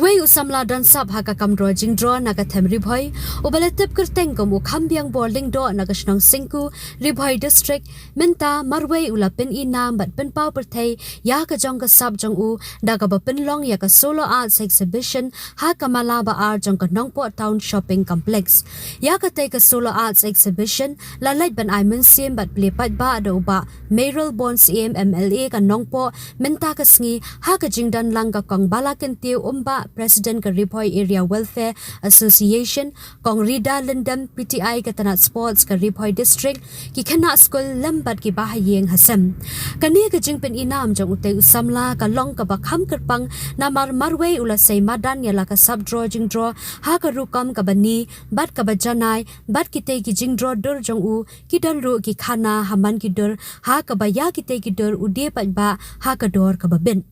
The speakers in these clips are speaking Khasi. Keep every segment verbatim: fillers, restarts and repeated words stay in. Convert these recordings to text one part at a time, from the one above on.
Uwei u samla don sap ha ka kam draw jingdraw na ka them Ri Bhoi, uba la tip kyrteng kum u Khambiang Bor Lyngdoh na ka shnong Syngku, Ri Bhoi District, mynta marwei u la pyn-i nam bad pynpaw pyrthei ïa ka jong ka sap jong u da kaba pynlong ïa ka Solo Arts Exhibition ha ka mala ba ar jong ka Nongpoh Town Shopping Complex. Ïa katei ka Solo Arts Exhibition la leit ban ai mynsiem bad plie paidbah da u Bah Mayralborn Syiem, M L A ka Nongpoh, mynta ka sngi ha ka jingdon lang ka Kong Balakyntiew Umbah, President ka Ri Bhoi Area Welfare Association, Kong Rida Lyngdoh, P T I ka tnat Sports ka Ri Bhoi District, ki khynnah skul lem bad ki bahaïing hasem. Kane ka jingpyn-i nam jong utei u samla ka long kaba kham kyrpang namar marwei u la sei madan ïa la ka sap draw jingdraw ha ka rukom kaba ni bad kaba janai bad kitei ki jingdraw dur jong u ki don ruh ki khana ha man ki dur ha kaba ïa kitei ki dur u die paidbah ha ka dor kaba bit.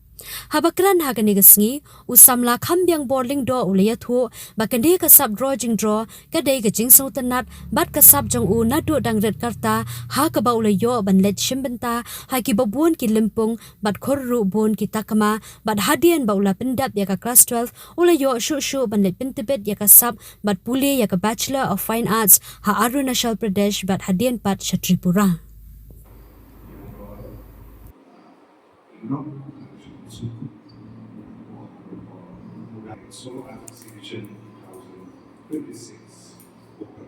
Haba kren ha kane ka sngi, u samla Khambiang Bor Lyngdoh u la ïathuh ba kane ka sap draw jingdraw ka dei ka jingsngewtynnat bad ka sap jong u naduh dang rit ka rta ha kaba u la ïoh ban leit shim bynta ha kiba bun ki lympung bad khur ruh bun ki takma bad hadien ba u la pyndep ïa ka klas twelve u la ïoh shuh shuh ban leit pyntbit ïa ka sap bad pule ïa ka Bachelor of Fine Arts ha Arunachal Pradesh bad hadien pat sha Tripura. Solo Arts Exhibition twenty twenty-six open.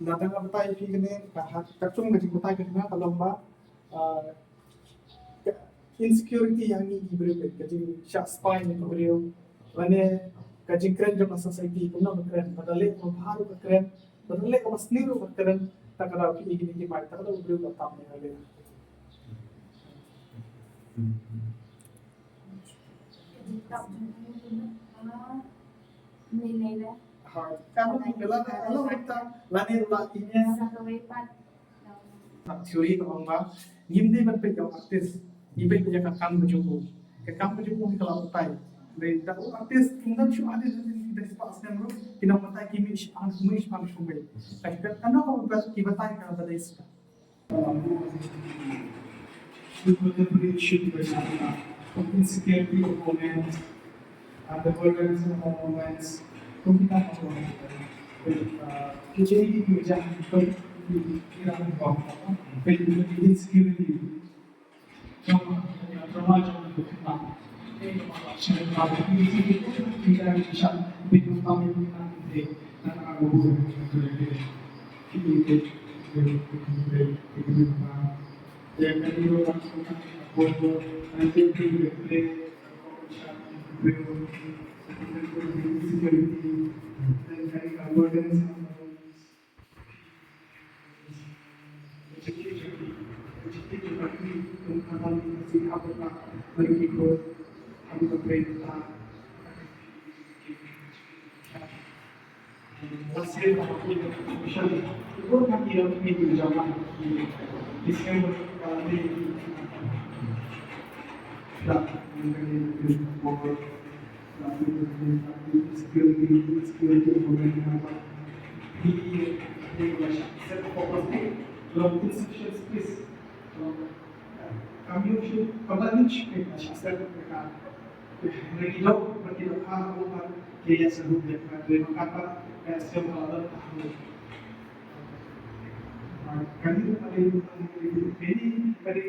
Lada nga batai phi kane, ka ha-, ka chung ka jingbatai ka jingbatai ka long ba, ah, ka insecurity ïa ngi ki briew, ka jingshah spy na ki briew, lane ka jingkren jong ka society, kumno ka kren, ba da leh kaba bha ruh ka kren, ba da leh kaba sniew ruh ka kren, ta ka daw phi ïa kine ki bai, ta ka daw briew ba tam ïa ka leh. Ha, ka long, ka long, ka long, ka long, lane la ine. Ka theory ka ong ba ngim dei ban peit ïa u artist, ngi peit ïa ka kam ka jong u. Ka kam ka jong u hi ka la batai. Dei da u artist, kum dang shu artist, dei spah snem ruh ki nang batai ki mih shipang, mih shipang shipang. Ka, ka, kano ka batai, ki batai ka ba dei spah. Insecurity of women, uh, the burdens of women, insecurity. Insufficient space. Kam ïoh shuh, kam lah ïoh shuh, ka shah sep ka ka. Lagi dok, lagi dok ha, ha, ha, ke ya seru de, ka doi maka ka, ka sep ka la ta. Kali, kali, kali, kali.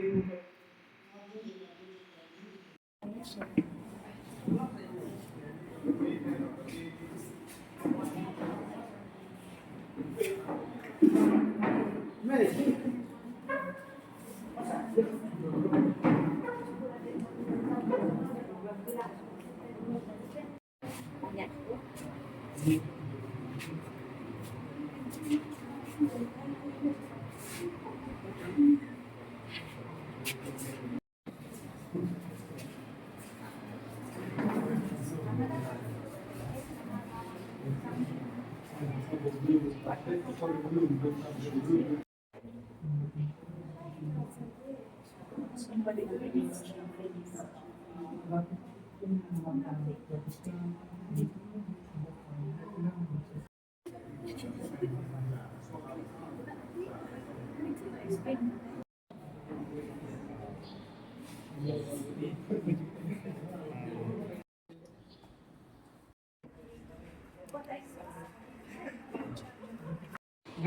Nga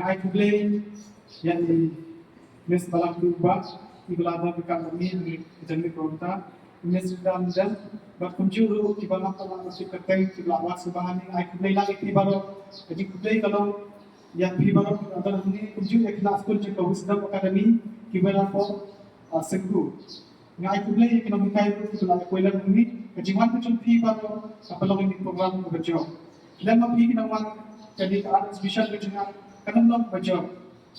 ai khublei ïa i Miss Balang Duba, i ba la don ka kam ni ni jani kronta, Miss Rita Minjan, bad kumjuh ruh ki ba la ka la ka sik ka teng ki ba la wa suba ni. Ai khublei la ki baroh, ka jingkhublei ka long ïa phi baroh ki ba la don ni, kumjuh ïa ki la skul jong ka Wisdom Academy ki ba la ko sengku. Nga ai khublei ïa ki nonghikai ruh ki ba la poi lang ni, ka jingwan ka jong phi baroh ka pynlong ïa ki program ka ba jop. Lem ma phi ki nongwan ka dei ka art exhibition ka jong nga ka nang long ka ba jop.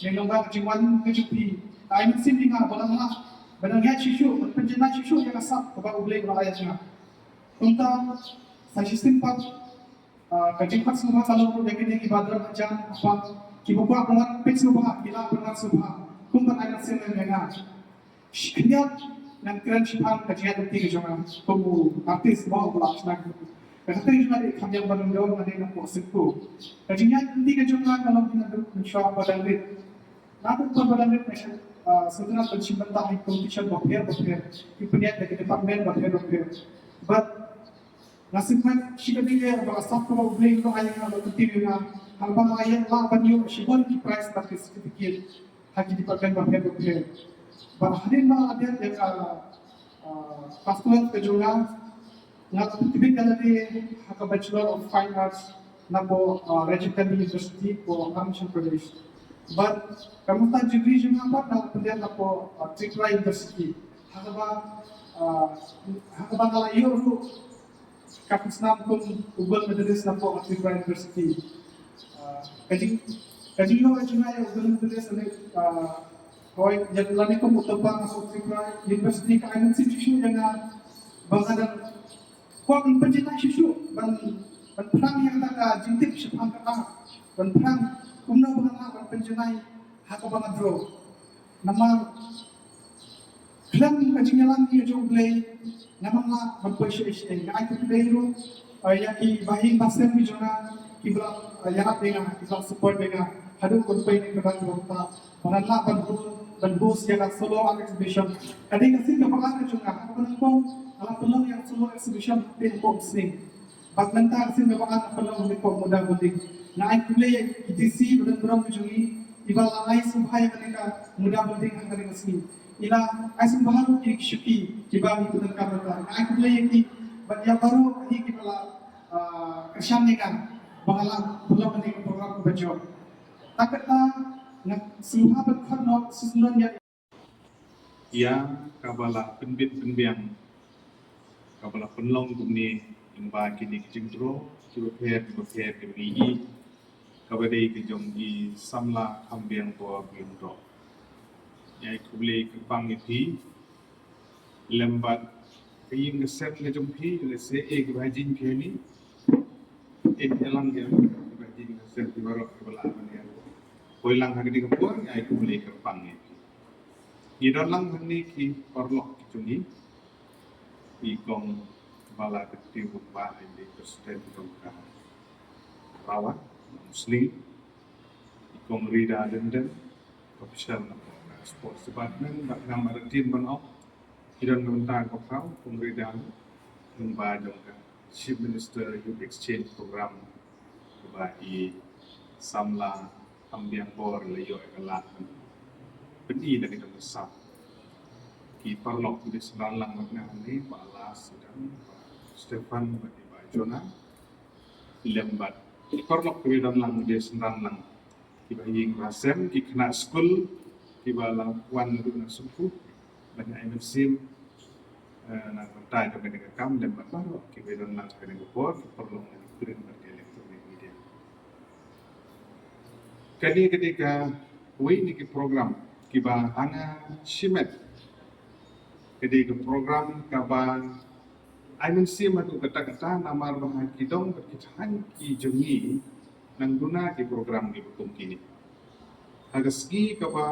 Lem nongwan ka jingwan ka jong phi ka ai mynsiem ïa nga ba nang lah ba nang ïaid shisha, ba pynjanai shisha ïa ka sap kaba U Blei u la ai ïa nga. Kumta sa shisien pat, ah, ka jingpynshong sngewbha ka long ruh ïa kine ki ba don hajan hapdeng ki ba kwah ban wan peit sngewbha ki lah ban wan sngewbha kum ban ai mynsiem ïa nga. Shi khyndiat ngan kren shaphang ka jingïaid lynti ka jong nga kum u artist ba u la shna. Ka kyrteng jong nga dei Khambiang Barlindor, nga dei na Pohsut Syngkon. Ka jingïaid lynti ka jong nga ka long naduh mynshuwa ba dang rit. Naduh ba dang rit nga shu, ah, sngewtynnat ban shim bynta ha ki competition bapher bapher, ki pynïaid da ki department bapher bapher. Bad nga sngewthuh shi ka dei ba ka sap kaba U Blei u la ai ïa nga, ba kyntiew ïa nga, haba nga ïa lah ban ïoh shibun ki prize bad ki certificate ha ki department bapher bapher. Bad hadien ba la dep ïa ka, ah, class twelve ka jong nga, nga la pyntbit ïa lade ha ka Bachelor of Fine Arts na poh, ah, Rajiv Gandhi University poh Arunachal Pradesh. Bad ka masta degree jong nga pat nga la pynlong na poh, ah, Tripura University. Ha kaba, ah, ha kaba nga la ïoh ruh ka khusnam kum u gold medalist na poh Tripura University. Ah, ka jing, ka jingïoh ka jong nga ïa u gold medalist na, ah, hooid, ïa lane kum u topper na poh Tripura University ka ai mynsiem shisha ïa nga ba nga dang kwah ban pynjanai shisha ban, ban pynang ïa kata ka jingtip shaphang ka art, ban pynang kumno ba nga lah ban pynjanai ha kaba nga draw. Namar khlem ka jingïalam ka jong U Blei ngam lah ban poi shaei shaei. Nga ai khublei ruh, eh, ïa ki bahaïing bahasem ki jong nga ki ba la, eh, ïarap ïa nga, ki ba la support ïa nga haduh ban poi ha kaba nga dei. Ba ngan lah ban host, ban host ïa ka solo art exhibition. Ka dei ka sien kaba ar ka jong nga, kaba nyngkong nga la pynlong ïa ka solo exhibition ha Umsning. Bad mynta ka sien kaba ar nga pynlong ha Muda Building. Nga ai khublei ïa ki DC ba don burom ki jong ngi, ki ba la ai sngewbha ïa kane ka Muda Building ha kane ka sngi. I la ai sngewbha ruh ïa ki shuki kiba ngi pyndonkam mynta. Nga ai khublei ïa ki bad ïa baroh hi kiba la, ah, kyrshan ïa nga ba nga la pynlong kane ka program kaba jop. Tang kata nga sngewbha ban khot noh shisien ïa ïa kaba la pynbit pynbiang, kaba la pynlong kumne, lyngba kine ki jingdraw kiba pher kiba pher kiba ngi ïohi, kaba dei ka jong i samla Khambiang Bor Lyngdoh. Nga ai khublei kyrpang ïa phi lem bad ka ïing ka sem ka jong phi, lehse eh kiba ha jingpyni, eh ïalang ïa kiba ha jingpyni, sem kiba rok kiba la ban ïa poi lang ha kane ka por. Nga ai khublei kyrpang ïa phi. Ngi don lang hangne ki paralok ki jong ngi, i Kong Bala Kyntew Wynba, i dei President jong ka Rawat Umsning, i Kong Rida Lynden, official na ka Sports Department, bad ngam artin ban ong, i don na bynta ka phaw, Kong Rida, lyngba jong ka Chief Minister Youth Exchange Program, kaba i samla Khambiang Bor la ïoh ïa ka lad ban pyni na ka jong ka sap. Ki paralok ki dei synran lang bad nga hangne, Bah Las, i dang, Bah Stephan bad i Bah Jonah. Lem bad ki paralok ki dei don lang, ki dei synran lang, kiba ha ïing ba ha sem, ki khynnah skul kiba la wan naduh na Sungkuh ban ai mynsiem, eh, na ka bynta jong kane ka kam, lem bad baroh kiba don lang ha kane ka por, ki paralok na ka print bad ka electronic media. Kane ka dei kawei na ki program kiba ha nga shimet ka dei ka program kaba ai mynsiem haduh katta katta, namar ba ha ki dong bad ki thaiñ ki jong ngi nang duna ki program kiba kum kine. Ha ka sngi kaba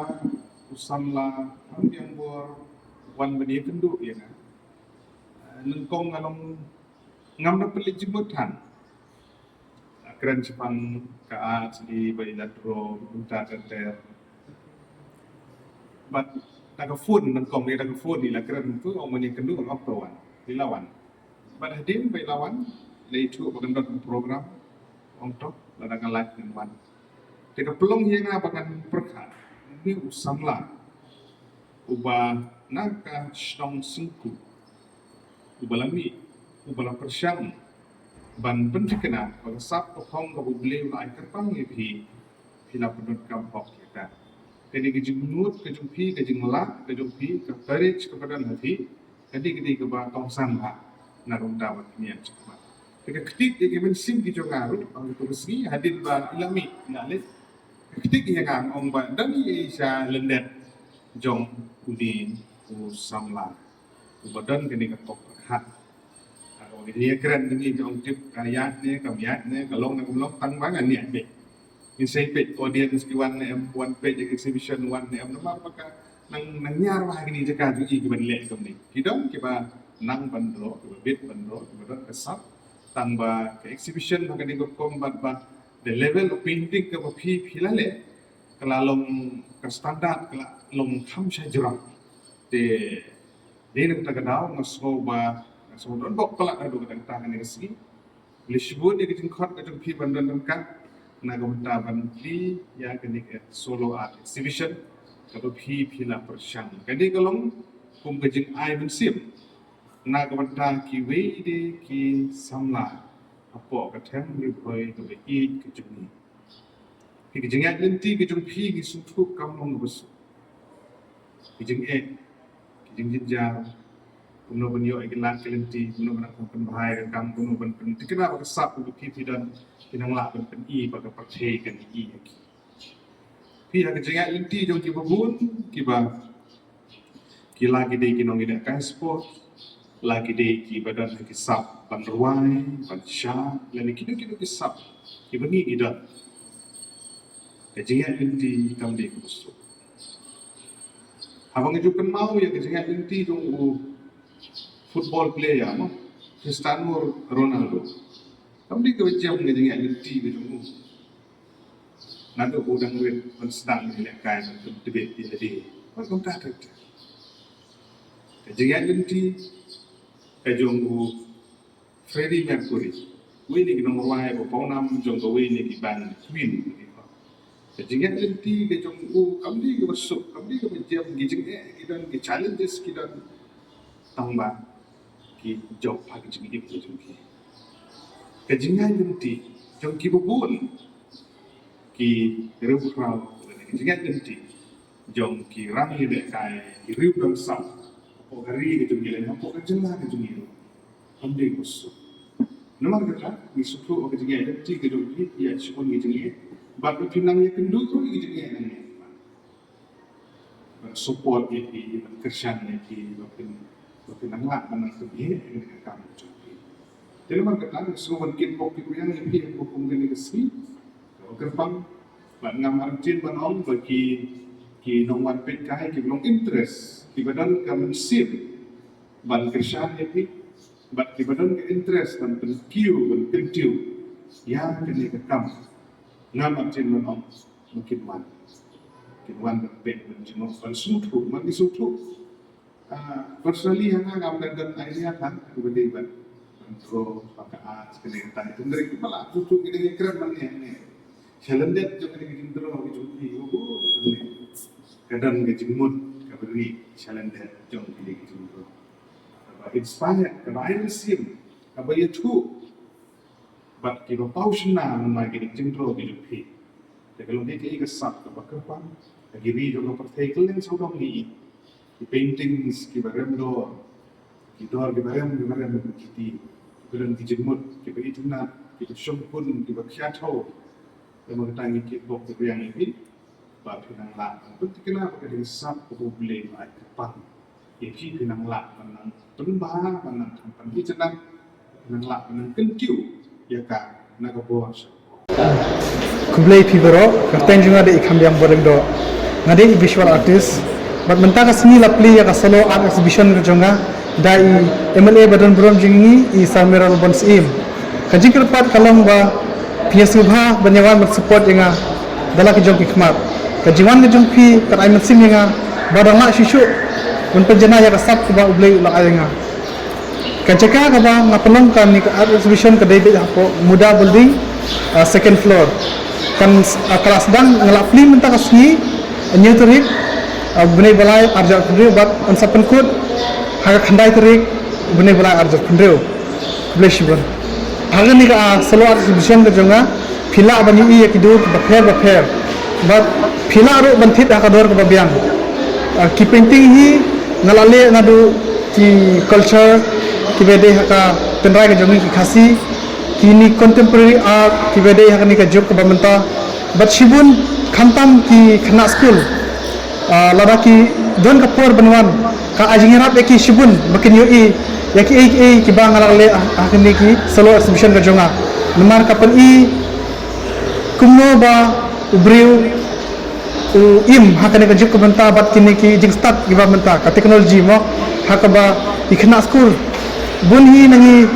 u samla Khambiang Bor wan ban ïakynduh ïa nga, nyngkong nga long ngam da pynleit jingmut than. Kren shaphang ka art, i ba i la draw, kumta ter ter. Bad da ka phone, nang kong ni da ka phone ni la kren tu, ong mani kynduh ong to wan. Ni la wan. Bad hadien ba i la wan, la ithuh ba kan don program, ong to, la da ka live ngan wan. Te ka pynlong ïa nga ba ngan pyrkhat, ni u samla uba na ka shnong Syngku, uba la mih, uba la pyrshang ban pynthikna ba ka sap ka phong kaba U Blei u la ai kyrpang ïa phi, phi la pyndonkam hok ïa ka. Kane ka jingmut ka jong phi, ka jinglah ka jong phi, ka courage kaba don ha phi, ka dei ka dei kaba kongsan bha na ka bynta ba phin ïaid shakhmat. Te ka ktik ïa ki mynsiem ki jong nga ruh ha kato ka sngi hadien ba i la mih, i la leit. Ka ktik ïa nga, nga ong ba don ei ei sha lyndet jong une u samla uba don kane ka kop pyrkhat. Ka ong ïa kren kane ka ong tip ka ïaid ne kam ïaid ne ka long ne kam long tang ba ngan ïaid beit. Ngin sa peit audience ki wan ne em, wan peit exhibition wan ne em, namar ba ka nang, nang ñiar ba ha kine ki jaka jong i ki ban leh kumne. Ki don kiba nang ban droh, kiba bit ban droh, kiba don ka sap. Tang ba ka exhibition ha kane ka rukom bad ba the level of painting kaba phi, phi la leh, ka la long ka standard, ka la long kham shajrong. Te dei na kata ka daw nga sngew ba nga sngew don bok palat haduh katta katta kane ka sngi. Leit shibun ïa ka jingkhot ka jong phi ban don ryngkat na ka bynta ban plie ïa kane ka solo art exhibition kaba phi, phi la pyrshang. Kane ka long kum ka jingai mynsiem na ka bynta kiwei de ki samla hapoh ka them Ri Bhoi kaba ïeit ka jong ngi. Phi, ka jingïaid lynti ka jong phi ngi sngewthuh kam long kaba suk. Ki jingeh, ki jingjynjar, kumno ban ïoh ïa ki lad ki lynti, kumno ban nang pynbha ïa ka kam, kumno ban pynthikna ba ka sap kaba phi, phi don, phi nang lah ban pyni ba ka pyrthei kan i ïa ki. Phi, ha ka jingïaid lynti jong kiba bun kiba, ki la ki dei ki nongïalehkai sport, la ki dei kiba don ha ki sap ban rwai, ban shad, lane kino kino ki sap kiba ngi ki don. Ka jingïaid lynti kam dei kaba suk. Haba nga ju kynmaw ïa ka jingïaid lynti jong u football player mo, Cristiano Ronaldo. Kam dei kaba jem ka jingïaid lynti ka jong u. Naduh ba u dang rit ban sdang ïalehkai ban pyntbit ïa lade. Wat kumta te. Ka jingïaid lynti ka jong u Freddie Mercury, uwei na ki nongrwai ba pawnam jong kawei na ki band Queen. Ka jingïaid lynti ka jong u kam dei kaba suk, kam dei kaba jem, ki jingeh ki don, ki challenges ki don. Tang ba ki jop ha ka jingim ka jong ki. Ka jingïaid lynti jong kiba bun ki riewkhraw, ka jingïaid lynti jong ki rangïalehkai, ki riew dong saw hapoh ka ri ka jong ngi lane hapoh ka jylla ka jong ngi ruh kam dei kaba suk. Namar kata ngi sngewthuh ba ka jingïaid lynti ka jong phi, phi ïaid shibun ki jingeh bad ba phi nang ïakynduh ruh ïa ki jingeh nangne. Ban support ïa phi, ban kyrshan ïa phi, ba phin, ba phin nang lah ban nang pynheh ïa ka kam ka jong phi. Te namar kata nga sngew ban kit bok kit weïang ïa phi ha ka kum kane ka sngi kaba kyrpang. Bad ngam artatien ban ong ba ki, ki nongwan peit kai kiba long interest, kiba don ka mynsiem ban kyrshan ïa phi, bad kiba don ka interest ban pynkiew, ban kyntiew ïa kane ka kam, ngam artatien ban ong ba kin wan. Kin wan ban peit, ban jngoh, ban sngewthuh, ban sngewthuh. Ah, personally ha nga ngam don idea tang kaba dei ban, ban draw ha ka art kane kata, hynrei kumba la sngewthuh kine ki kren mynne hangne. Sha lyndet jong kane ka jingdraw ka jong phi, oh, oh, ka don ka jingmut kaba rit sha lyndet jong kane ka jingdraw. Kaba inspire, kaba ai mynsiem, kaba ïathuh bad kiba paw shynna mynba kine ki jingdraw ki jong phi. Te ka long kaei kaei ka sap kaba kyrpang ha ki ri jong ka pyrthei kylleng sawdong ngi i. Ki paintings kiba rem dor, ki dor kiba rem, kiba rem, kiba kiti, kiba don ki jingmut, kiba itynnat, kiba shongkun, kiba khia thew. Te namar kata ngi kit bok kit weïang ïa phi ba phin nang lah ban pynthikna ba ka dei ka sap kaba U Blei u la ai kyrpang ïa phi, phin nang lah ban nang pynbha, ban nang tang pynbha, phin nang lah ban nang kyntiew ïa ka na ka bor sha ka bor. Khublei phi baroh, ka kyrteng jong nga dei i Khambiang Borengdoh. Nga dei i visual artist. Bad mynta ka sngi la plie ïa ka solo art exhibition ka jong nga da i M L A ba donburom jong ngi, i Sir Mayralborn Syiem. Ka jingkyrpad ka long ba phi ïa sngewbha ban ïa wan ban support ïa nga da la ki jong ki khmat. Ka jingwan ka jong phi kan ai mynsiem ïa nga Ba dang lah shisha ban pynjanai ïa ka sap kaba U Blei u la ai ïa nga. Ka jaka kaba nga pynlong kane ka art exhibition ka dei beit hapoh Muda Building, ah, second floor. Kan, ah, ka la sdang, nga la plie mynta ka sngi, hynñiew tarik, ah, bnai ba lai arhajar arphew hynriew, bad yn sa pynkut ha ka khyndai tarik bnai ba lai arhajar arphew hynriew. Khublei shibun. Ha kane ka, ah, solo art exhibition ka jong nga, phi lah ban ïohi ïa ki dur bapher bapher. Bad phi lah ruh ban thied ha ka dor kaba biang. Ah, ki painting hi nga la leh naduh ki culture kiba dei ha ka tynrai ka jong ngi ki Khasi, kine contemporary art kiba dei ha kane ka juk kaba mynta. Bad shibun khamtam ki khynnah skul, ah, lada ki don ka por ban wan, ka ai jingïarap ïa ki shibun ba kin ïohi ïa kiei kiei kiba nga la leh ha, ha kine ki solo exhibition ka jong nga. Namar ka pyni kumno ba u briew u im ha kane ka juk ka bynta bad kine ki jingstad kiba mynta, ka technology mo, ha kaba ki khynnah skul bun hi na ngi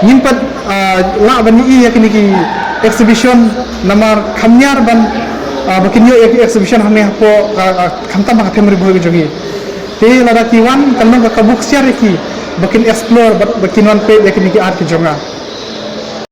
ngim pat, ah, lah ban ïohi ïa kine ki exhibition namar kham ñiar ban, ah, ba kin ïoh ïa ki exhibition hangne hapoh, ah, ah, khamtam ha ka them Ri Bhoi ka jong ngi. Te lada ki wan kan long ka kabu ksiar ïa ki ba kin explore bad ba kin wan peit ïa kine ki art ki jong nga.